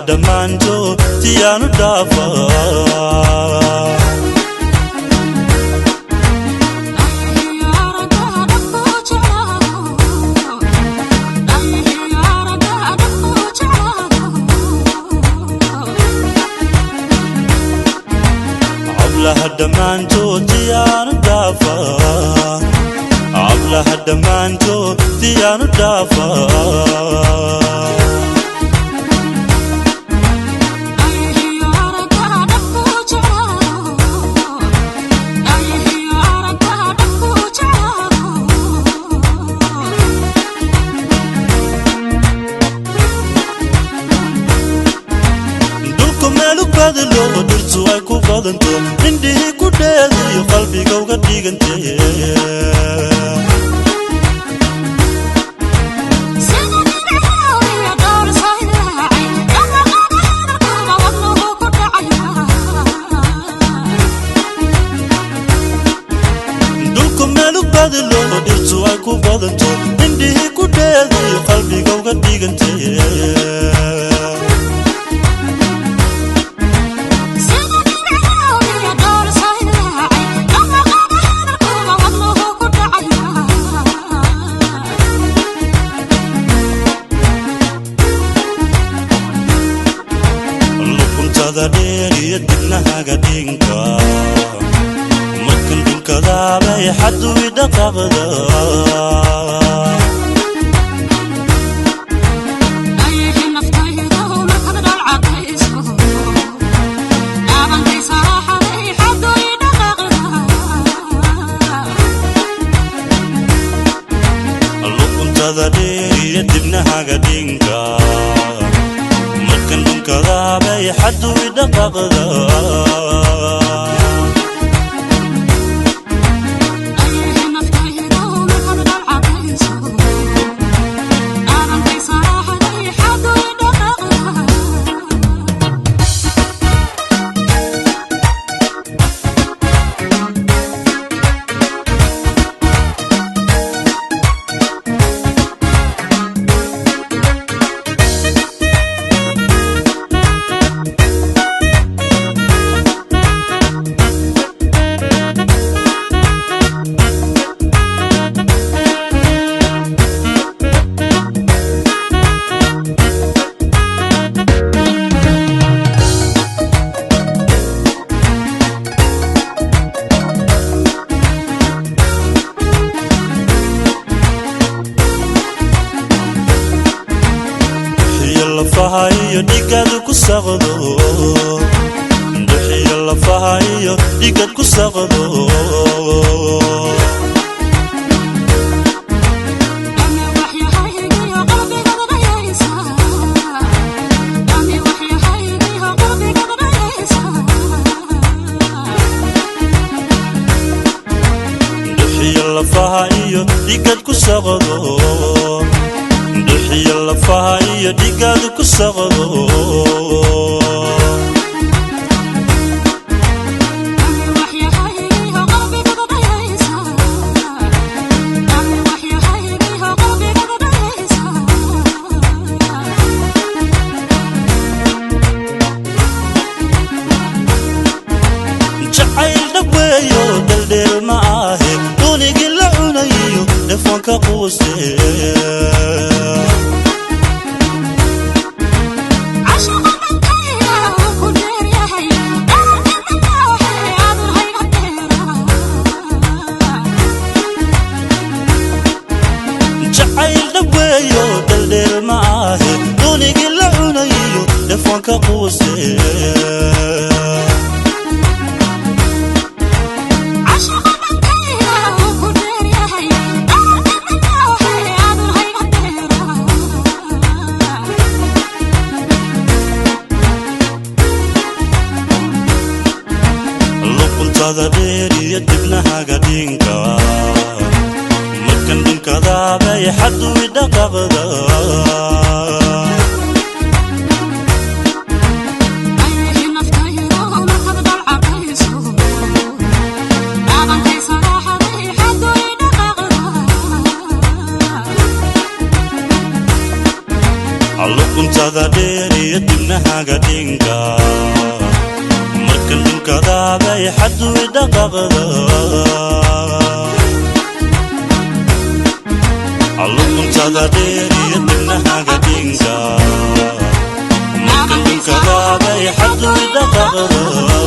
Dhammaantood tiyaanu dhaafaa. Hablaha dhammaantood tiyaanu dhaafaa. Hablaha dhammaantood tiyaanu dhaafaa. Dhulku meelu badilo, dhirtu ay ku badanto, indhihii ku dheedayo, qalbiga uga dhigantee. Dhulku meelu badilo, dhirtu ay ku badanto, indhihii ku dheedayo, qalbiga uga dhigantee. Luquntada dheer iyo dibnahaga dhinka, markan dhunkadaabay xadui dhaqaaqda. Luquntada dheer iyo dibnahaga dhinka, markan dhunkadaabay xadui dhaqaaqda. Dhuxiyo lafaha iyo dhigad ku saqdo, dhuxiyo lafaha iyo dhigad ku saqdo. Dhuxiyo lafaha iyo dhigad ku saqdo, dhuxiyo lafaha iyo dhigad ku saqdo. Jacayl dhaweeyo dheeldheel ma ahe, dunigii la cunayo dhefoonka quuse. Jacayl dhaweeyo dheeldheel ma ahe, dunigii la cunayo dhefoonka quuse. Luquntada dheer iyo dibnahaga dhinka, markan dhunkadaabay xadui dhaqaaqda. Luquntada dheer. Dheer iyo dibnahaga dhinka, markan dhunkadaabay xaddu idhaqaqda. Luquntada dheer iyo dibnahaga dhinka, markan dhunkadaabay xaddu idhaqaqda.